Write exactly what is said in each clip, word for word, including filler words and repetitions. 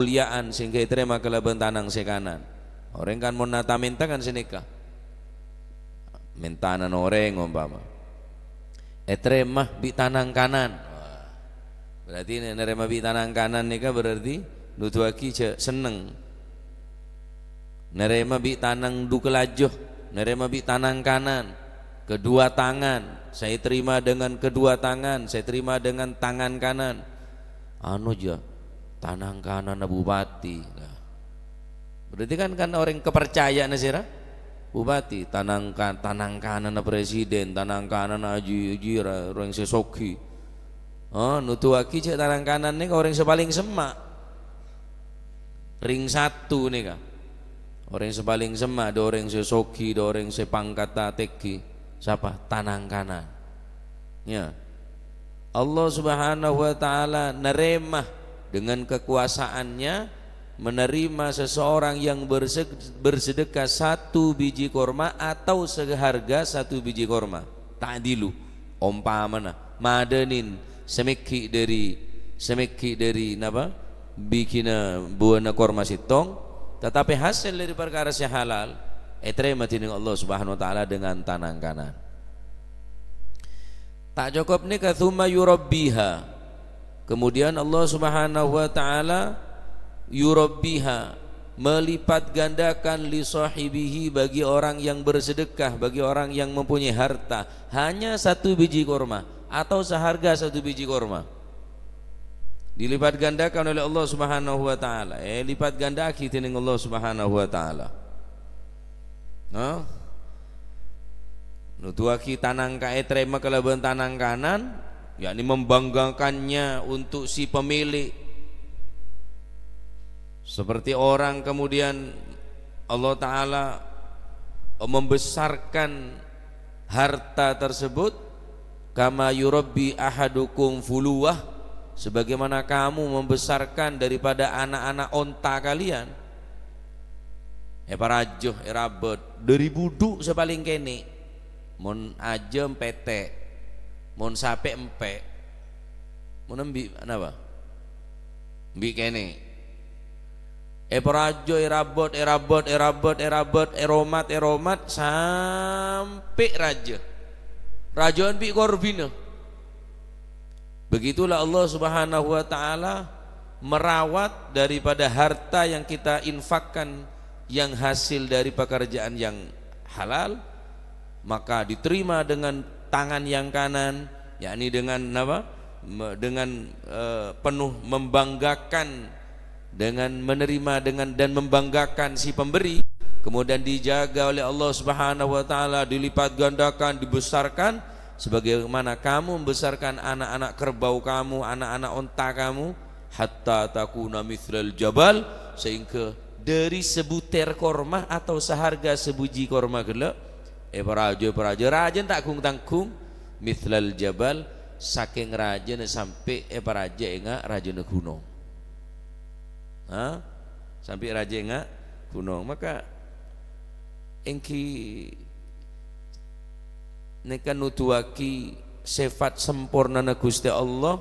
kamolja'an sehingga ètarèma kalabân tanang sè kanan. Orèng kan mon nata-mènta kan sanèka. Mèntanan orèng ompama. Ètarèma bi' tanang kanan. Wah. Berarti nè-, narèma bi' tanang kanan nèka berarti nuduwaghi jhâ' senneng. Narèma bi' tanang dukalajo, narèma bi' tanang kanan, kedua tangan, saya terima dengan kedua tangan, saya terima dengan tangan kanan. Anu jâ, tanang kananna bupati. Nah. Berarti kan, kan orèng kepercayaanna sèra? Bupati, tanang ka-, tanang kananna presiden, tanang kananna aji, aji ra-, orèng sè soghi. Oh, nuduwaghi jhâ' tanang kanan nèka orèng sè palèng semma'. Ring satu nèka. Orèng sè palèng semma', dâ' orèng sè soghi, dâ' orèng sè pangkatta tèngghi. Sapa? Tanang kanan. Ya. Allah Subhanahu wa Ta'ala narèma dengan kekuasaannya menerima seseorang yang berse-, bersedekah satu biji korma atau seharga satu biji korma. Ta'dilu. Ompamana, madânin samèghi' dâri, samèghi' dâri, napa? Bighina buwâna korma sèttong, tatapi hasèl dâri parkara sè halal, ètarèma dènèng Allah Subhanahu wa Ta'ala dengan tanang kanan. Ta' cokop nèka, "Tsumma yurabbiha." Kemudian Allah Subhanahu wa Ta'ala yurabbiha, melipat gandakan li sahibihi, bagi orang yang bersedekah, bagi orang yang mempunyai harta, hanya satu biji korma atau seharga satu biji korma. Dilipat gandakan oleh Allah Subhanahu wa Ta'ala. Eh, lipat ganda'aghi dènèng Allah Subhanahu wa Ta'ala. Nah, nuduwaghi tanang ka-, ètarèma kalabân tanang kanan, yakni membanggakannya untuk si pemilik. Seperti orang kemudian Allah Ta'ala membesarkan harta tersebut, "Kama yurabbi ahadukum fuluwah," sebagaimana kamu membesarkan daripada anak-anak onta kalian. Èparajâ, èrabât, dâri budhu' sè palèng kènè'. Mon ajâm pètè', mon sapè' empè', mon embi' napa? Embi' kènè'. Èparajâ, èrabât, èrabât, èrabât, èrabât, èromat, èromat, sampè' rajâ. Rajâ'ân bi' korbhina. Begitulah Allah Subhanahu wa Ta'ala merawat daripada harta yang kita infakkan, yang hasil dari pekerjaan yang halal, maka diterima dengan tangan yang kanan, yakni dengan apa? Me-, dengan, eh, penuh membanggakan, dengan menerima, dengan, dan membanggakan si pemberi, kemudian dijaga oleh Allah Subhanahu wa Ta'ala, dilipat gandakan, dibesarkan, sebagaimana kamu membesarkan anak-anak kerbau kamu, anak-anak onta kamu, "Hatta takuna mithlal jabal," sehingga dari sebutir korma atau seharga sebiji korma ghellâ', èparajâ, èparajâ, rajâna ta' gung-tanggung, mithlal jabal, sakèng rajâna sampè' èparajâ ènga' rajâna ghunong. Ha? Sampè' rajâ ènga' ghunong. Maka èngghi nèka nuduwaghi sèfat sampornana Ghustè Allah,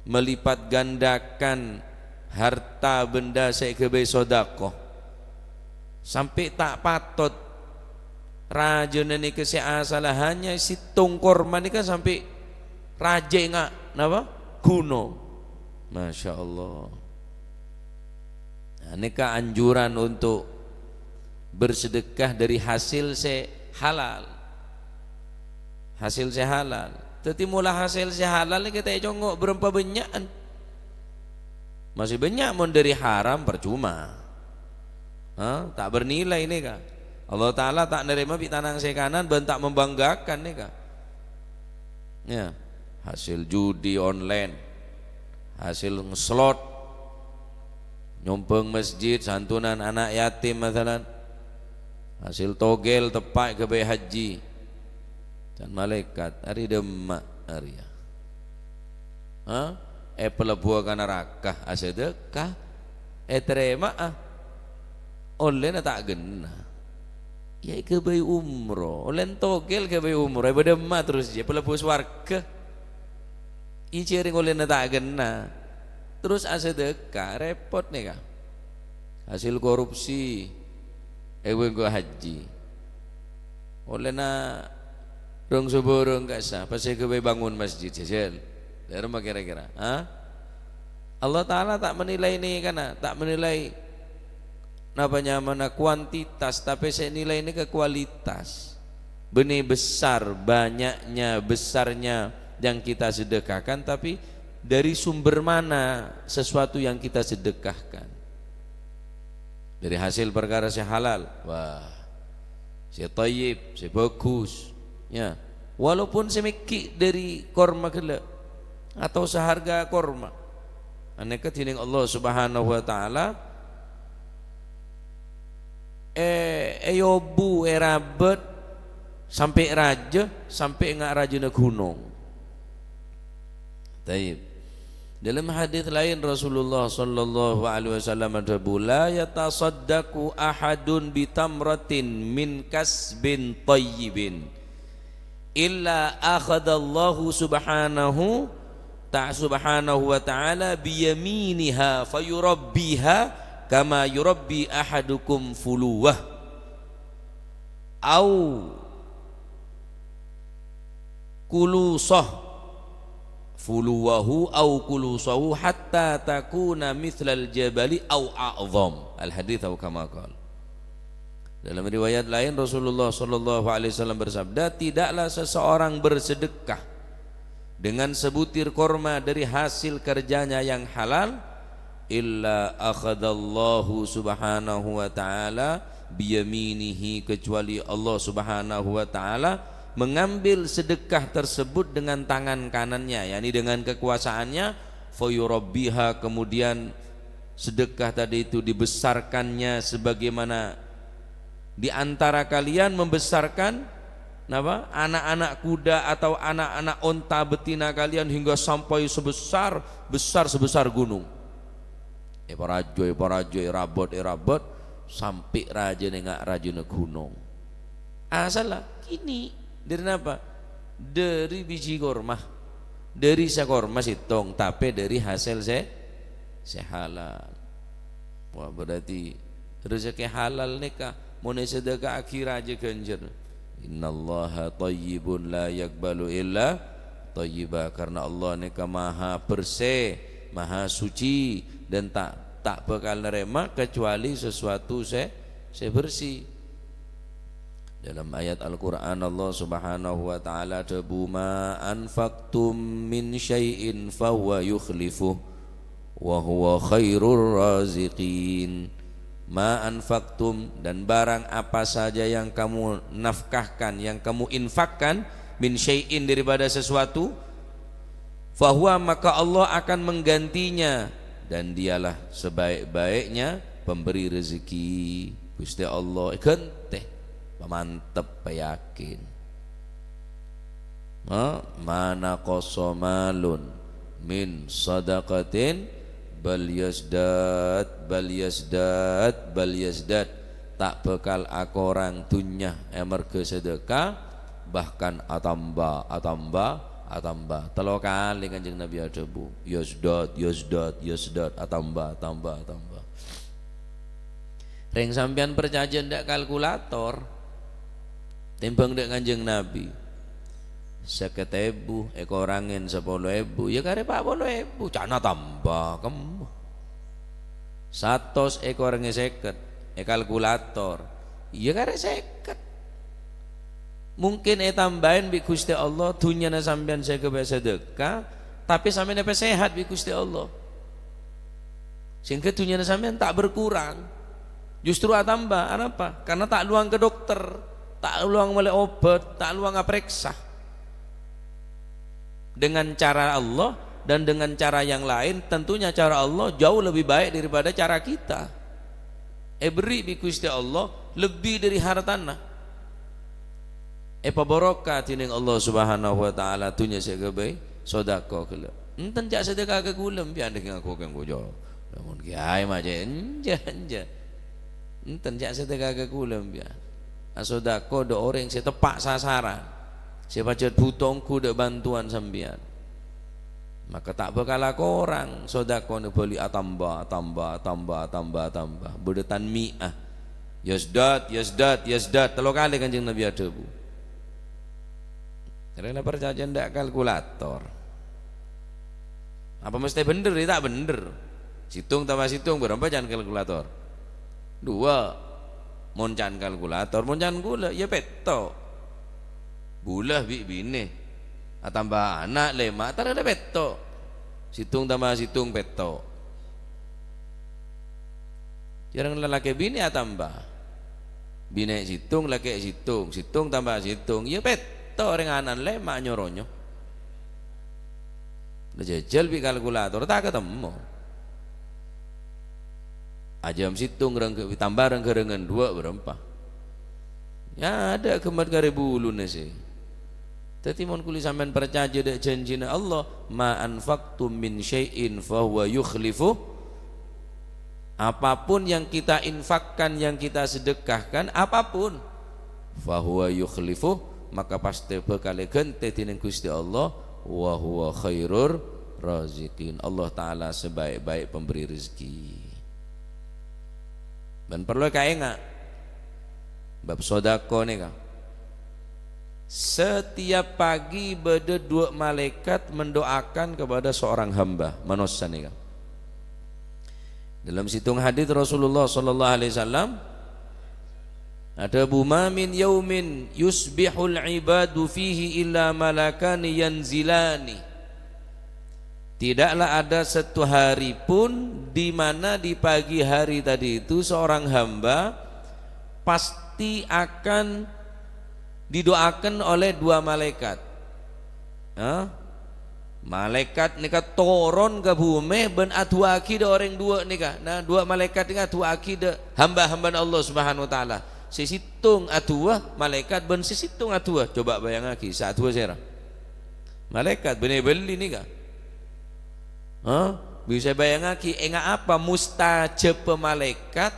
melipat gandakan harta benda sè èghâbây sodako. Sampè' ta' patot rajâna nèka sè asalla hanya sèttong korma nèka sampè' rajâ ènga' napa? Ghunong. Masya Allah. Nah, nèka anjuran untuk bersedekah dari hasil sè halal. Hasil sè halal. Dhâddhi, mola hasil sè halal nèka ta' ècongo' bârâmpa bânnya'an. Masih bânnya' mon dhâri haram, percuma. Ha? Ta' bernilai nèka. Allah Ta'ala ta' narèma bi' tanang sè kanan bân ta' membanggakan nèka. Ya, hasil judi online, hasil ngeslot, nyombhâng masjid, santunan anak yatim, masalan, hasil togel teppa' èghâbây haji. Can malaèkat, arè dâmma arèya? Ha? Èpalebbuwâ ka naraka, asadhâka, ètarèma'a, ollèna ta' ghenna. Iyâ èghâbây umroh, ollèna togel ghâbây umroh, èpadâmma terros jiyâ, palebbu sowarghâ. Iyâ jhâreng ollèna ta' ghenna. Terros asadhâka, rèpot nèka. Hasil korupsi, èngghu hajji. Ollèna rong-sobhârâng ka'issa', pas èghâbây bângon masjid, jhâjhâl. Dhâremma kèra-kèra, ha? Allah Ta'ala ta' menilai nèkana, ta' menilai napa nyamana kuantitas, tapè sè ènilai nèka kualitas. Bânnè besar, banyaknya, besarnya yang kita sedekahkan, tapi dari sumber mana sesuatu yang kita sedekahkan? Dari hasil perkara sè halal. Wah, sè thayyib, sè bhâghus. Ya. Walaupun sè mèghi' dhâri korma ghellâ' atau saharga korma. Anèka dhinèng Allah Subhanahu wa Ta'ala, è-, èobu, èrabât, sampè' rajâ, sampè' nga' rajâna ghunong. Tayyib. Dalam hadis lain, Rasulullah sallallahu alaihi wasallam adhâbu, "La yatasaddaqu ahadun bi tamratin min kasbin thayyibin, illa akhadallahu subhanahu ta-, subhanahu wa ta'ala biyaminiha fayurabbiha kama yurabbi ahadukum fuluwah." Au kulusah, fuluwahu au kulusahu hatta takuna mithlal jabali au a'zam. Al-hadits au kama qal. Dalam riwayat lain, Rasulullah sallallahu alaihi wasallam bersabda, "Tidaklah seseorang bersedekah dengan sebutir korma dari hasil kerjanya yang halal, illa akhadallahu subhanahu wa ta'ala biyaminihi," kecuali Allah Subhanahu wa Ta'ala mengambil sedekah tersebut dengan tangan kanannya, yakni dengan kekuasaannya, fayurabbiha, kemudian sedekah tadi itu dibesarkannya sebagaimana di antara kalian membesarkan, napa? Anak-anak kuda atau anak-anak onta betina kalian hingga sampai sebesar, besar sebesar gunung. Èparajâ, èparajâ, èrabât, èrabât, sampè' rajâna nga' rajâna ghunong. Asalla, kènè'. Dhâri napa? Dhâri biji korma. Dhâri sakorma sèttong, tapè dhâri hasèl sè, sè halal. Wah, berarti rejhekkè halal nèka mon èsadeka'aghi rajâ ghânjhâr. "Innallaha thayyibun la yaqbalu illa thayyiba." Karena Allah nèka maha bersè, maha suci, dan ta', ta' bhâkal narèma kecuali sesuatu sè, sè bersè. Dalam ayat Al-Qur'an, Allah Subhanahu wa Ta'ala adhâbu, "Ma anfaqtum min syai'in fahuwa yukhlifuh wa huwa khairur raziqin." Ma anfaqtum, dan barang apa saja yang kamu nafkahkan, yang kamu infakkan, min syai'in, daripada sesuatu, fahuwa, maka Allah akan menggantinya, dan Dialah sebaik-baiknya pemberi rezeki. Ghustè Allah èghântè, pamantep, payakin. Ma, ma naqasa malun min shadaqatin bal yazdad, bal yazdad, bal yazdad. Ta' bhâkal akorang dhunnya è marghâ sedekah, bahkan atamba, atamba, atamba. Tello kalè Kanjeng Nabi adhâbu, "Yazdad, yazdad, yazdad, atamba, atamba, atamba." Rèng sampèyan parcajâ ndak kalkulator, tèmbhâng ndak Kanjeng Nabi. Sèket èbu èkorangè sapolo èbu, ya karè pa' polo èbu, ca'na tamba kemma. Satos èkorangè sèket, è kalkulator, ya karè sèket. Mungkin ètambâi bi' Ghustè Allah dhunnyana sampèyan sè èghâbây sedekah, tapè sampèyan èpasèhat bi' Ghustè Allah. Sehingga dhunnyana sampèyan ta' berkurang, justru atamba. Anapa? Karena ta' lowang ka dokter, ta' lowang mellè obat, ta' lowang aparèksa. Dengan cara Allah dan dengan cara yang lain, tentunya cara Allah jauh lebih baik daripada cara kita. Èberri' bi' Ghustè Allah lebbi dhâri hartana. Èpabarokah dhinèng Allah Subhanahu wa Ta'ala dhunnya sè èghâbây sodako ghellâ'. Enten jhâ' sedekah ka ghulâ, bi' andhâ ngaku kèng kojo. Lamon kiyaè macè, enjâ', enjâ'. Enten jhâ' sedekah ka ghulâ, bi'. Asodako dâ' orèng sè teppa' sasaran, sè pajhât bhuto ongghu dâ' bantuan sampèyan. Maka ta' bhâkal akorang sodakona, bâli atamba, atamba, atamba, atamba, atamba. Bâdâ tanmi'ah. Yazdad, yazdad, yazdad. Tello kalè Kanjeng Nabi adhâbu. Karena parcajâ ndak kalkulator. Apa mesti bhender? Ya, ta' bhender. Sèttong tamba sèttong bârâmpa can kalkulator? Dua. Mon can kalkulator, mon can ghulâ, ya pètto'. Bulâ bi' binè. Atamba ana' lèma', tarèna pètto'. Sèttong tamba sèttong pètto'. Jhârâng lalakè binè atamba. Binè sèttong, lakè sèttong, sèttong tamba sèttong, ya pètto' orèng ana'na lèma' nyo-ronyo. Jhâjhâl bi' kalkulator, ta' katemmo. Ajâm sèttong rèng-, tamba rèng-ghârângan duwâ' bârâmpa. Ya, adâ' ghemmat karè buluna sè. Dhâddhi, mon kulâ sampèyan parcajâ dâ' jhânjhina Allah, "Ma anfaqtum min syai'in fahuwa yukhlifuh." Apapun yang kita infakkan, yang kita sedekahkan, apapun, fahuwa yukhlifuh, maka pastè bhâkal èghântè dhinèng Ghustè Allah, wa huwa khairur raziqin. Allah Ta'ala sebaik-baik pemberi rezeki. Bân parlo èkaènga', bab sodako nèka. Setiap pagi bâdâ dua malaikat mendoakan kepada seorang hamba, manossa nèka. Dalam sèttong hadits Rasulullah sallallahu alaihi wasallam adhâbu, "Ma min yaumin yusbihul ibadu fihi illa malakani yanzilani." Tidaklah ada satu hari pun di mana di pagi hari tadi itu seorang hamba pasti akan didoakan oleh dua malaikat. Hah? Malaikat nèka toron ka bhumè bân adu'aaghi dâ' orèng duwâ' nèka. Nah, duwâ' malaikat nèka adu'aaghi dâ' hamba-hambana Allah Subhanahu wa Ta'ala. Sè sèttong adu'a malaikat bân sè sèttong adu'a. Coba bâjângaghi, sè adu'a sèra? Malaikat, bânnè bâli nèka. Hah? Bisa bâjângaghi, ènga' apa mustajabbhâ malaikat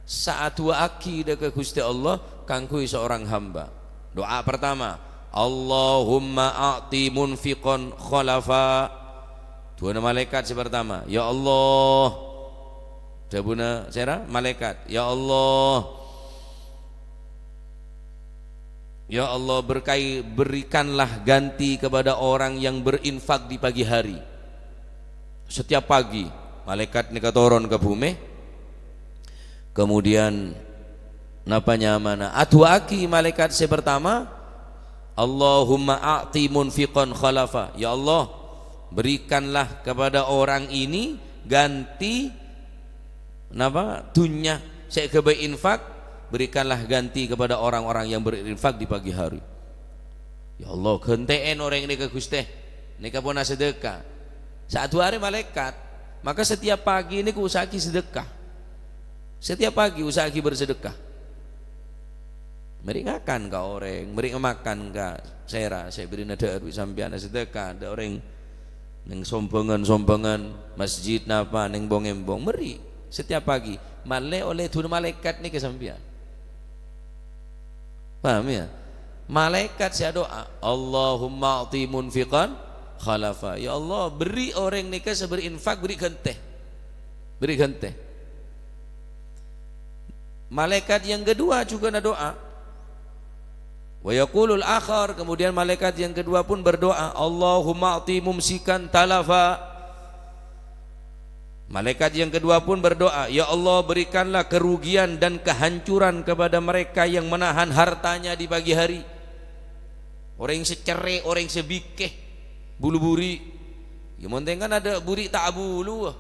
sè adu'aaghi dâ' ka Ghustè Allah kaangghuy seorang hamba. Doa pertama, "Allahumma a'ti munfiqan khalafa." Du'âna malaikat sè pertama, "Ya Allah," dhâbuna sèra? Malaikat, "Ya Allah, ya Allah, berkai-, berikanlah ganti kepada orang yang berinfak di pagi hari." Setiap pagi, malaikat nèka toron ka bhumè. Kemudian, napa nyamana? Adu'aaghi malaikat sè pertama, "Allahumma a'ti munfiqan khalafa." Ya Allah, berikanlah kepada orang ini ganti, napa, dhunnya sè èghâbây infak, berikanlah ganti kepada orang-orang yang berinfak di pagi hari. Ya Allah, ghântè'è orèng nèka, Ghustè. Nèka pon asadhâka. Sè adu'a arè malaikat. Maka setiap pagi nèko usa'aghi sedekah. Setiap pagi usa'aghi bersedekah. Mèrè ngakan ka orèng, mèrè makan ka sèra, sè bèrri'na dhâ'âr bi' sampèyan, sedekah, dâ' orèng neng sombhângan-sombhângan, masjid napa, neng bong-embong, mèrè. Setiap pagi, malè ollè dhunnya malaikat nèka sampèyan. Paham, ya? Malaikat sè adu'a, "Allahumma a'ti munfiqan khalafa." Ya Allah, beri orèng nèka sè berinfak, beri ghântè. Beri ghântè. Malaikat yang kedua juga nado'a. Wa yaqulul akhar, kemudian malaikat yang kedua pun berdoa, "Allahumma a'ti mumsikan talafa." Malaikat yang kedua pun berdoa, "Ya Allah, berikanlah kerugian dan kehancuran kepada mereka yang menahan hartanya di pagi hari." Orèng sè cerrè', orèng sè bhikkè, bulu buri'. Ya, mon tèngkana adâ' buri' ta' abulu, wah.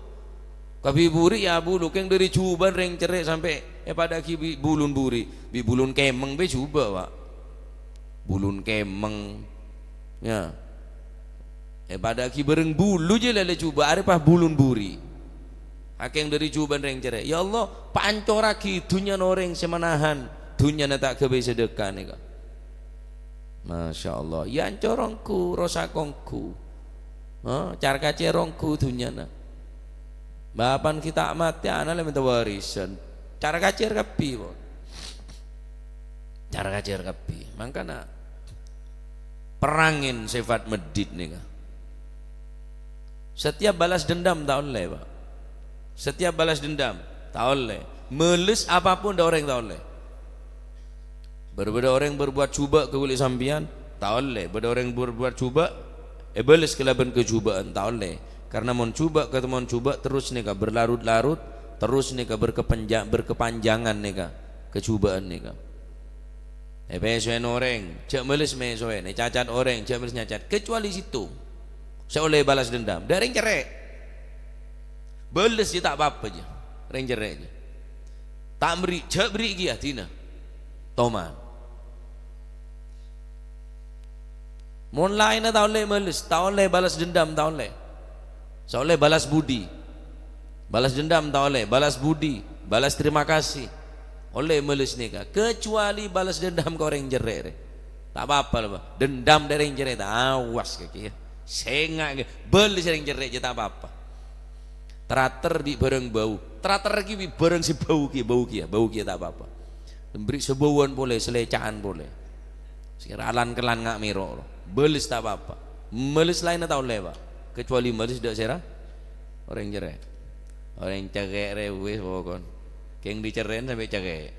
Kabbhi buri' ya abulu, kèng dâri jhubâ'ân rèng cerrè' sampè' èpadâ'âghi bi' bulun buri'. Bi' bulun kèmèng bhâi jhubâ', Pak. Bulun kèmèng. Ya. Èpadâ'âghi bhâreng bulu jhâ' lè-, lè jhubâ', arè pas bulun buri'. Akèng dâri jhubâ'ân rèng cerrè'. Ya Allah, pancorraghi dhunnyana orèng sè manahan dhunnyana ta' ghâbây sadhekka nèka. Masya Allah, ya ancor ongghu, rosak ongghu. Ha, car-kacèr ongghu dhunnyana. Bapa'na ghi' ta' matè, ana'na la mènta warisan. Car-kacèr kabbhi, pon. Car-kacèr kabbhi. Mangkana perrangèn sèfat meddhit nèka. Setiap balas dendam ta' ollè, Pak. Setiap balas dendam ta' ollè. Mèlès apapun dâ' orèng ta' ollè. Bâr-, bâdâ orèng berbuat jhubâ' ka kulâ sampèyan, ta' ollè. Bâdâ orèng berbuat jhubâ', èbâles kalabân kajhubâ'ân, ta' ollè. Karena mon jhubâ' katemmo jhubâ' terros nèka berlarut-larut, terros nèka berkepenja-, berkepanjangan nèka kajhubâ'ân nèka. Èpèsowèn orèng, jhâ' mèlès mèsowèn, ècacat orèng, jhâ' mèlès nyacat, kecuali sèttong sè ollè balas dendam, dâ' rèng cerrè'. Bâles jiyâ ta' pa-apa jiyâ, rèng cerrè' jiyâ. Ta' berri', jhâ' berri' kèya dina. Toman. Mon laènna ta' ollè mèlès, ta' ollè balas dendam, ta' ollè. Sè ollè balas budi. Balas dendam ta' ollè, balas budi, balas terima kasih. Ollè mèlès nèka, kecuali balas dendam ka orèng cerrè' rè. Ta' pa-apa la, Pak. Dendam dâ' rèng cerrè', ta' awas kakè, ya. Sènga' kakè, bâles rèng cerrè' jiyâ ta' pa-apa. Tratèr bi' bârâng bâu. Tratèr ghi' bi' bârâng sè bâu kèya, bâu kèya, bâu kèya ta' pa-apa. Bâri' sè bâuwân polè, sè lèca'an polè. Sè ralan-kellan nga' mèro'. Bâles ta' pa-apa. Mèlès laènna ta' ollè, Pak. Kecuali mèlès dâ' sèra orèng cerrè'. Orèng cerrè' rè wis pokon. Kèng dicerrè'na sampè' cerrè'.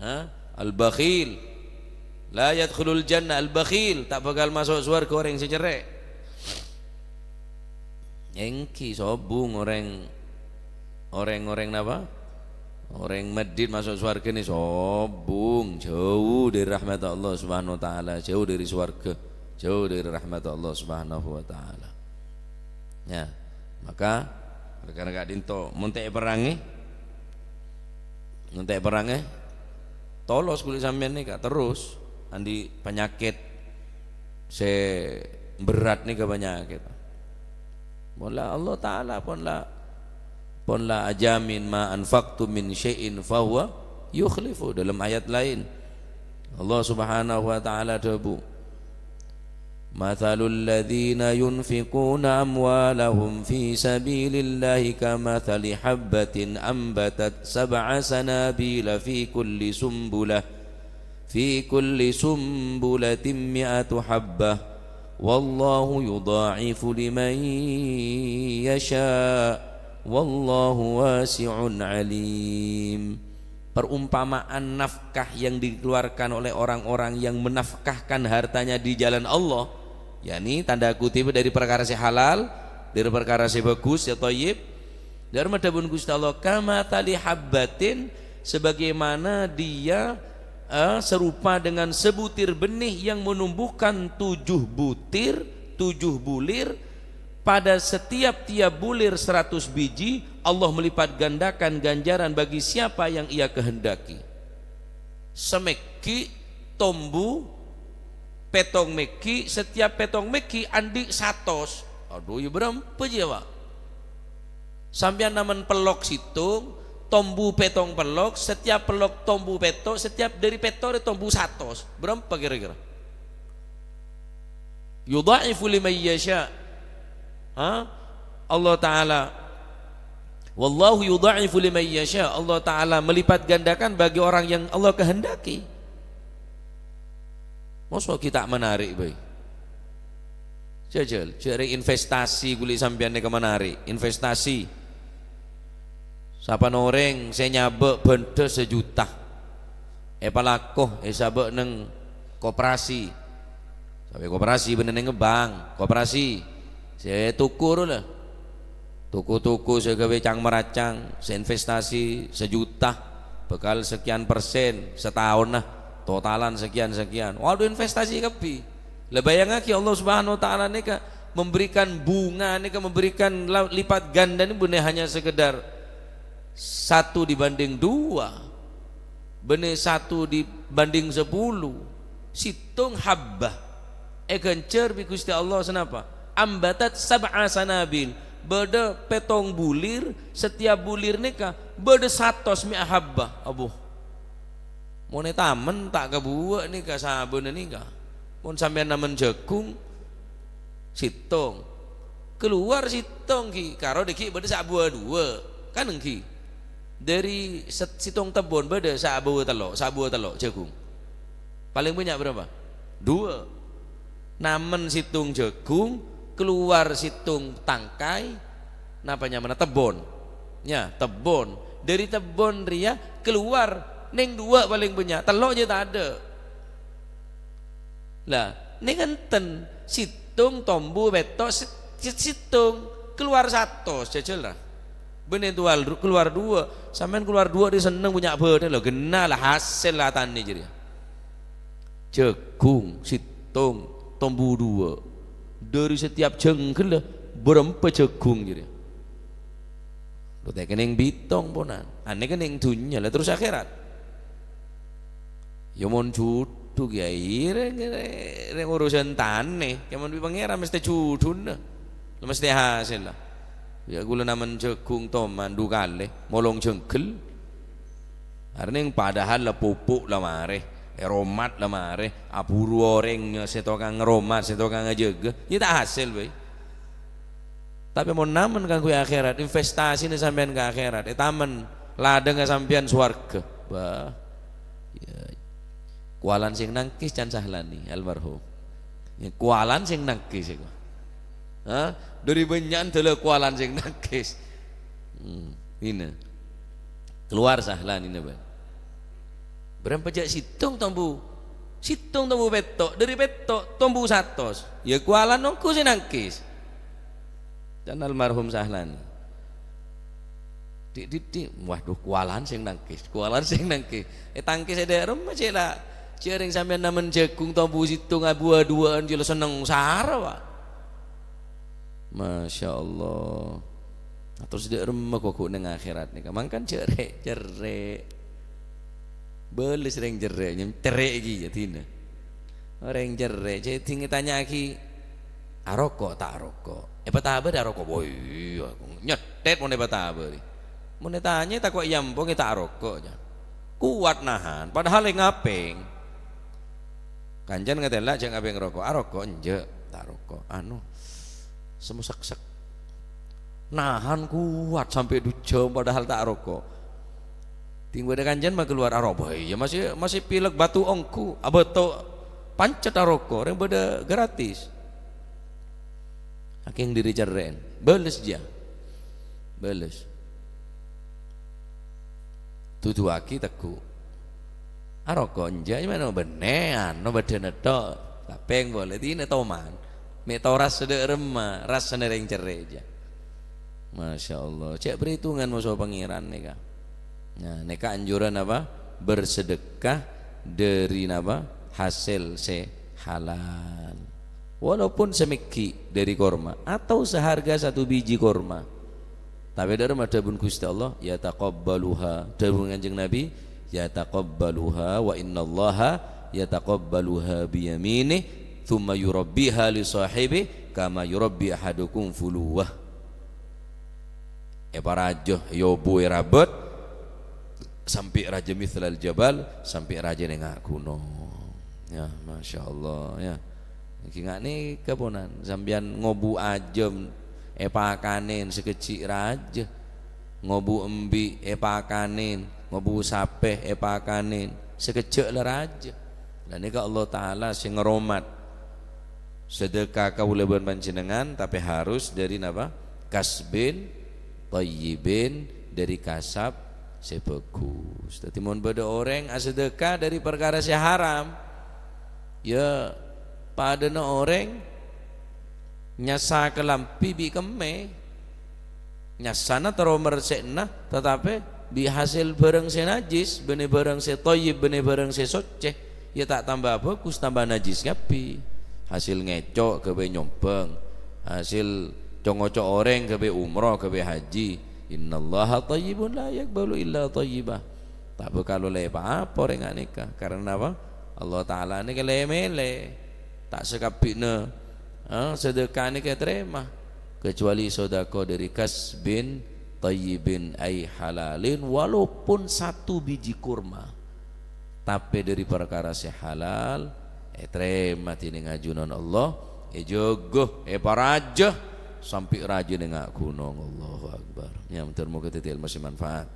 Ha? Al-bakhil. La yadkhulul jannah al-bakhil. Ta' bhâkal maso' sowarghâ orèng sè cerrè'. Èngghi sobung orèng, orèng-orèng napa? Orèng medhit maso' sowarghâ nè sobung, jhâu dâri rahmat Allah Subhanahu wa Ta'ala, jhâu dâri sowarghâ, jhâu dâri rahmat Allah Subhanahu wa Ta'ala. Ya, maka, oleh karena ka'dinto, mon ta' èperrangè, mon ta' èperrangè, tolos kulâ sampèyan nèka terros andi' panyakèt sè berrâ' nèka panyakèt. Pon la Allah Ta'ala, pon la, pon la ajamin, "Ma anfaqtum min syai'in fahuwa yukhlifu." Dalam ayat laèn, Allah Subhanahu wa Ta'ala dhâbu, "Mathalul ladzina yunfiquna amwalahum fi sabilillahi kamathali habbatin ambatat sab'a sanabila fi kulli sumbulah, fi kulli sumbulatin mi'atu habbah, wallahu yudha'ifu liman yasha, wallahu wasi'un alim." Perumpamaan nafkah yang dikeluarkan oleh orang-orang yang menafkahkan hartanya di jalan Allah, yakni tanda kutip dari perkara sè halal, dari perkara sè bagus, sè thayyib, dâ' remma dhâbuna Ghustè Allah, "Kamathali habbatin," sebagaimana dia, eh, serupa dengan sebutir benih yang menumbuhkan tujuh butir, tujuh bulir, pada setiap tiap bulir seratus biji, Allah melipat gandakan ganjaran bagi siapa yang Ia kehendaki. Samèghi tombu pèttong mèghi, setiap pèttong mèghi andi' satos. Adhu, ya bârâmpa jiyâ, Pak? Sampèyan namen pellok sèttong, tombu pèttong pellok, setiap pellok tombu pètto', setiap dâri pètto' rè tombu satos. Bârâmpa kira-kira? Yudha'ifu liman yasha. Ha? Allah Ta'ala, "Wallahu yudha'ifu liman yasha." Allah Ta'ala melipat gandakan bagi orang yang Allah kehendaki. Mosok ghi' ta' menarik bhâi? Jhâjhâl, jhâ' rèng investasi kulâ sampèyan nèka menarik. Investasi. Sapanèka orèng sè nyabâ' bhândhâ sajuta, èpalako, èsabâ' neng koperasi. Sabâ' koperasi bânnè neng bank, koperasi. Sè toko rowa la. Toko-toko sè ghâbây cang-maracang, sè investasi sajuta, bhâkal sekian persen sataonna, totalan sekian-sekian. Waduh, investasi kabbhi. La, bâjângaghi, Allah Subhanahu wa Ta'ala nèka memberikan bunga nèka, memberikan la-, lipat ganda nèka bukan hanya sekedar satu dibanding dua, bukan satu dibanding sepuluh. Sèttong habbah èghânjhâr bi' Ghustè Allah sanapa? Ambatat sab'a sanabil. Bâdâ pèttong bulir, setiap bulir nèka bâdâ satos mi'a habbah. Abbhu. Mon ètamen ta' kabhuwâ' nèka sabâna nèka. Mon sampèyan namen jhâghung, sèttong. Kalowar sèttong ghi', karo dâgghi' bâdâ sabhuwâ duwâ'. Kan èngghi? Dâri sèt-, sèttong tebbhun bâdâ sabhuwâ tello', sabhuwâ tello' jhâghung. Palèng bânnya' bârâmpa? Duwâ'. Namen sèttong jhâghung, Kalowar sèttong tangkai, napa nyamana? Tebbhon. Ya, tebbhon. Dhâri tebbhon rèya kalowar nèng duwâ' palèng bânnya', tello' jâ' tadâ'. Lah, nèng enten, sèttong tombu pètto' sè-, sè-, sèttong, kalowar satos, jhâjhâl, ra. Bânnè duwâ' ru-, kalowar duwâ', sampèyan kalowar duwâ' rè senneng bânnya' bâdâ, lho, ghenna la hasèl la tanè jârèya. Jhâghung sèttong, tombu duwâ'. Dhâri setiap jhânggella bârâmpa jhâghung jârèya. Lho, ta' kennèng bitong, ponan. Anè kennèng dhunnya, la terros akhèrat. Ya, mon jhudhu, Kèyaè, rèng, rèng, rèng urusan tanè. Kèmon bi' Pangèran mestè jhudhuna. La mestè hasèl, la. Ya, kaulâ namen jhâghung toman du kalè, molong jhânggel. Arènèng padahal la pupuk la marè, èromat la marè, aburu orèng sè tokang ngaromat, sè tokang ajâgâ, ya ta' hasèl bhâi. Tapè mon namen kaangghuy akhèrat, invèstasina sampèyan ka akhèrat, ètamen ladhângnga sampèyan sowarghâ. Bâh, ya, kowalan sè nangkès can Sahlani, almarhum. Ya, kowalan sè nangkès, ya, ha? Dhâri bânnya'an dâlâ kowalan sè nangkès. Hmm, ina. Kalowar Sahlanina, Bân. Bârâmpa jâ' sèttong tombu? Sèttong tombu pètto', dhâri pètto' tombu satos. Ya, kowalan ongghu sè nangkès. Can almarhum Sahlani. Dik-didik, waduh, kowalan sè nangkès, kowalan sè nangkès. Ètangkès è dâ'remma, cè' la, jhârèng sampèyan namen jhâghung tombu sèttong abu-aduwâ'ân, cè' la senneng sara, Pak. Masya Allah. Nah, terros dâ'remma kok ghu' neng akhèrat nèka. Mangkana jhâ' rè'-cerrè'. Bâles rèng cerrè', nyem-, cerrè' ghi' ya dina. Orèng cerrè', jhâ' ding ètanya'aghi, "Aroko' ta' aroko'?" "Èpatabâri aroko'." "Oh iyâ, nyèthèt mon èpatabâri." Mon ètanya tako' èyampong, "Ta' aroko'," jâ. Kowat nahan, padahal è ngapèng. Kancana ngatèla' jhâ' ngapèng roko', "Aroko'?" "Enjâ', ta' aroko'." Anu, sèmo seksek. Nahan kowat sampè' du jhâm padahal ta' aroko'. Ding bâdâ kancana makalowar aroko', iyâ masih, masih pilek batu ongghu, abâto pancet aroko', rèng bâdâ gratis. Sakèng dhiri cerrè'en, bâles jâ. Bâles. Duduwaghi tegghu'. Aroko' enjâ', mano bânnè, anu bâdâna tho'. Tapèng polè dina toman. Mè' toras sè dâ'remma, rassana rèng cerrè' jâ. Masya Allah. Cè' perhitungan moso Pangèran nèka. Nah, nèka anjuran apa? Bersedekah dari napa? Hasil sè halal. Walaupun semeggi' dari korma atau seharga satu biji korma. Tapè dâ'remma dhâbuna Ghustè Allah, "Yataqabbaluha." Dhâbuna Kanjeng Nabi, "Yataqabbaluha wa innallaha yataqabbaluha biyaminih, tsumma yurabbiha li sahibi kama yurabbi ahadukum fuluwah." Èparajâ, èobu, èrabât, sampè' rajâ mithlal jabal, sampè' rajâ nènga' ghunong. Ya, Masya Allah, ya. Èngghi nga' nèka ponan, sampèyan ngobu ajâm èpakanè sakejjhi' rajâ, ngobu embi' èpakanè, ngobu sapè èpakanè, sakejjhâ' la rajâ. Lah nèka Allah Ta'ala sè ngaromat. Sedekah kaulâ bân panjhennengngan, tapè harus dhâri napa? Kasbin thayyibin, dhâri kasab sè bhâghus. Dhâddhi, mon bâdâ orèng asedekah dhâri parkara sè haram, ya, padâna orèng nyassa kalambhi bi' kemmè. Nyassana terro marsè'na, tatapè bi' hasil bhârâng sè najjhis, bânnè bhârâng sè thayyib, bânnè bhârâng sè soccè, ya ta' tamba bhâghus, tamba najjhis kabbhi. Hasil ngèco' kabbhi nyombhâng, hasil co-ngoco' orèng kabbhi umroh, kabbhi haji. "Innallaha thayyibun la yaqbalu illa thayyiba." Ta' bhâkal ollè pa-apa orèng nèka. Karana apa? Allah Ta'ala nèka lè-mèlè. Ta' sakabbhina, eh, sedekah nèka ètarèma, kecuali sedekah dhâri kasbin thayyibin, ay halalin, walaupun satu biji kurma, tapè dhâri parkara sè halal, ètarèma dhinèng ajunan Allah, èjâgâ, èparajâ, sampè' rajâ nènga' ghunong. Allahu Akbar. Ya, mudah-mudahan dhâddhi ilmu sè manfaat.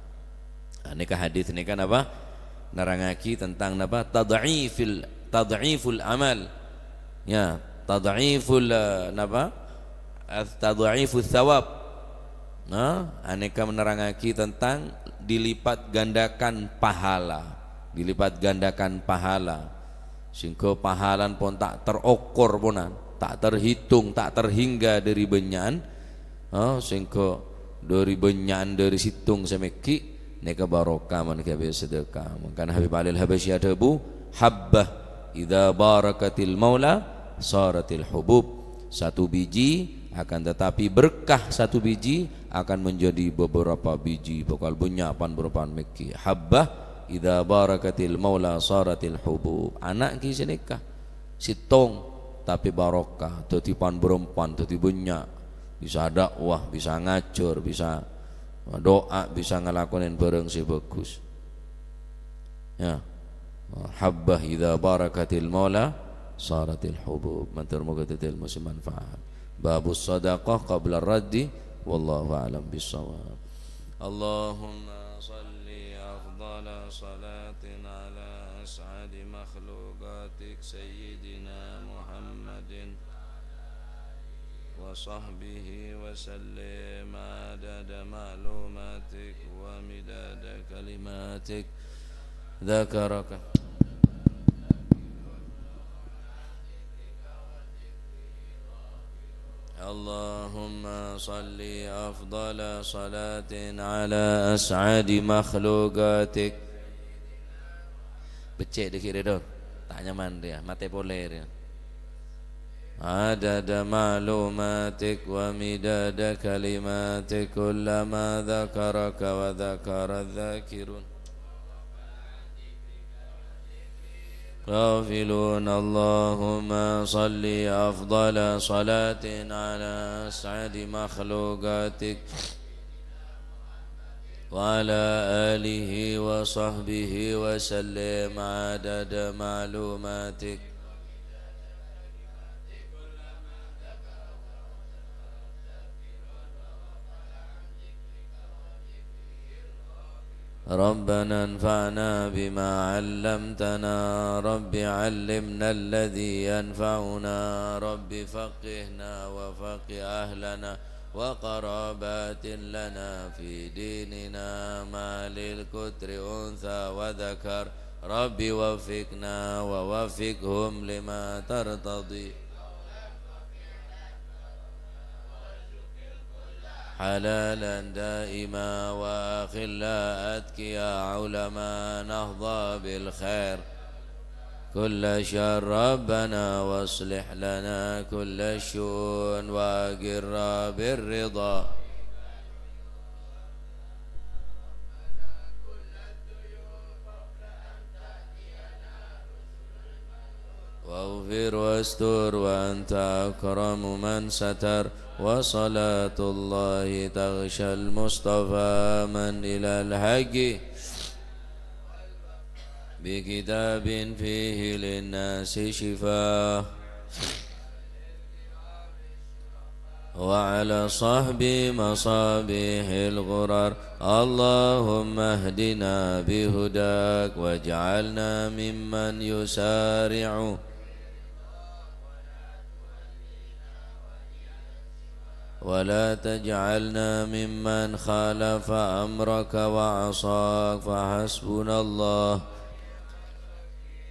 Nah, nèka hadis nèka napa? Nerrangaghi tentang napa? Tad'ifil, tad'iful amal. Ya, tad'iful, eh, napa? At-tadha'ifus tsawab. Nah, anèka menerangaghi tentang dilipat gandakan pahala. Dilipat gandakan pahala. Sèngghâ pahalana pon ta' terokor ponan, ta' terhitung, ta' terhingga dâri bânnya'an. Oh, sèngghâ dâri bânnya'an dâri sèttong sè mèghi', nèka barokah mon ghâbây sedekah. Mangkana Habib Alil Habasyi adhâbu, "Habbah idza barakatil maula saratil hubub." Satu biji, akan tetapi berkah satu biji akan menjadi beberapa biji, bhâkal bânnya' pan-bârâmpan mèghi'. "Habbah idza barakatil maula saratil hubub." Ana' ghi' sanèka. Sèttong, tapè barokah, dhâddhi pan-bârâmpan, dhâddhi bânnya'. Bisa dakwah, bisa ngajhâr, bisa du'a, bisa ngalakonè bhârâng sè bhâghus. Ya. "Habbah idza barakatil maula saratil hubub." Mator moghâ dhâddhi ilmu sè manfaat. Babus shadaqah qabla raddi, wallahu a'lam bissawab. Allahumma shalli afdhala salatin ala as'adi makhluqatik Sayyidina Muhammadin wa sahbihi wa sallim adada ma'lumatik wa midada kalimatik. Dzakaraka. Allahumma shalli afdhala salatin ala as'adi makhluqatik. Beccè' dâggi' rèya, Don. Ta' nyaman rèya, matè polè rèya. Adada ma'lumatik wa midada kalimatik kullama dzakaraka wa dzakara dzakirun. Ghafilun, Allahumma shalli afdhala salatin ala as'adi makhluqatik wa ala alihi wa sahbihi wa sallim adada ma'lumatik. ربنا انفعنا بما علمتنا، رب علمنا الذي ينفعنا، رب فقهنا وفقه أهلنا وقرابات لنا في ديننا، ما للكتر أنثى وذكر، رب وفقنا ووفقهم لما ترتضي. حلالا دائما وأخلاء أتقياء علماء نهضى بالخير كل شر ربنا واصلح لنا كل الشؤون وأقر بالرضا. واغفر واستر وأنت أكرم من ستر، وصلاة الله تغشى المصطفى من إلى الحق بكتاب فيه للناس شفاء. وعلى صحب مصابيح الغرر. اللهم اهدنا بهداك واجعلنا ممن يسارع ولا تجعلنا ممن خالف أمرك وعصاك، فحسبنا الله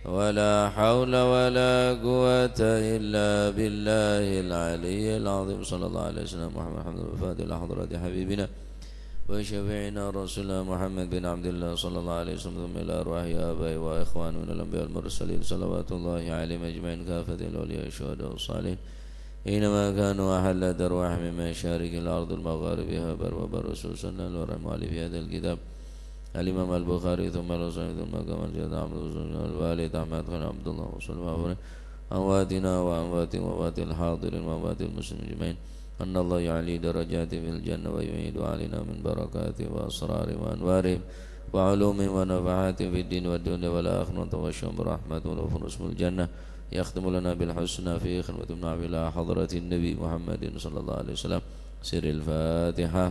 ولا حول ولا قوة إلا بالله العلي العظيم. صلى الله على سيدنا محمد الحمد لله الفاتح لحضرة حبيبنا وشفيعنا رسول الله محمد بن عبد الله صلى الله عليه وسلم، ثم إلى أرواح آبائه وإخوانه من الأنبياء والمرسلين صلوات الله عليهم أجمعين كافة، الأولياء والشهداء والصالحين، أينما كانوا أحلت أرواحهم من مشارق الأرض ومغاربها، بر وبر، خصوصا الأنوار المؤلف في هذا الكتاب الإمام البخاري، ثم الحسين، ثم كمال الشيخ عبد الرسول، الوالد أحمد خان عبد الله، وصلى الله عليه أمواتنا وأموات وأموات الحاضرين وأموات المسلمين أجمعين. أن الله يعلي درجاتهم في الجنة ويعيد علينا من بركاتهم وأسرارهم وأنوارهم وعلومهم ونفحاتهم في الدين والدنيا والآخرة ويغشاهم برحمته ويدخلهم الجنة. يختم لنا بالحسنى في خدمة المنافع إلى حضرة النبي محمد صلى الله عليه وسلم. سر الفاتحة.